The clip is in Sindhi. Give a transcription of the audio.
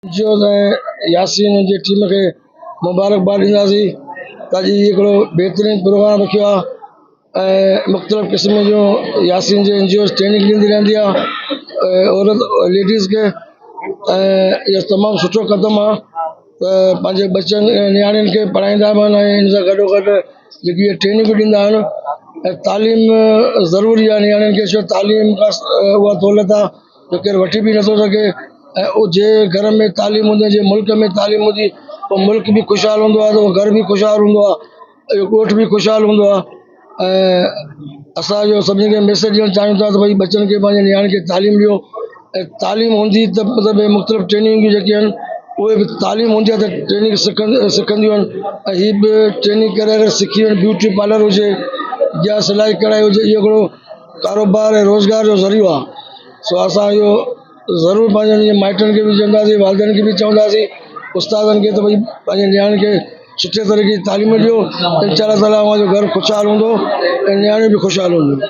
جي اوز ۽ ياسين جي ٽيم کي مبارڪباد ڏينداسين ته اڄ هي هڪڙو بهترين پروگرام رکيو آهي ۽ مختلف قسم جون ياسين جي اين جي اوز ٽريننگ ڏيندي رهندي آهي عورت ليڊيز کي ۽ اهو تمام سٺو قدم آهي ته پنهنجي ٻچن ۽ نياڻين کي پڙهائيندا به آهن ۽ ان سان گڏو گڏ جيڪي اهي ٽريننگ به ڏيندا آهن ۽ تعليم ضروري آهي نياڻين کي ڇو تعليم اها دولت آهي جو ڪير وٺي به نٿو سگهي ۽ اهو جنهن گهر ۾ تعليم هوندي جنهن ملڪ ۾ تعليم هوندي اهو ملڪ به خوشحال هوندو آهي ته اهو گهر به خوشحال هوندو آهي اهو ڳوٺ به خوشحال هوندو آهي ۽ اسان اهو سڀني کي ميسيج ڏيڻ چاهيون ٿا ته ڀئي ٻچن کي پنهنجي نياڻين کي تعليم ڏيو ۽ تعليم هوندي ته مطلب مختلف ٽريننگون جيڪي آهن اهي به تعليم هوندي آهي ته ٽريننگ سکنديون آهن ۽ هي به ٽريننگ ڪري اگر سکي وڃن بيوٽي پارلر هجي يا سلائي ڪڙهائي هجي اهو هڪڙو ڪاروبار ۽ روزگار جو ذريعو آهي سو اسان اهو ضرور پنهنجن مائٽن کي به چونداسين والدين کي به چونداسين استادن کي ته ڀئي پنهنجي نياڻين کي سٺي طريقي جي تعليم ڏيو انشاء الله تعاليٰ اوهان جو گهر خوشحال هوندو ۽ نياڻيون به خوشحال هونديون.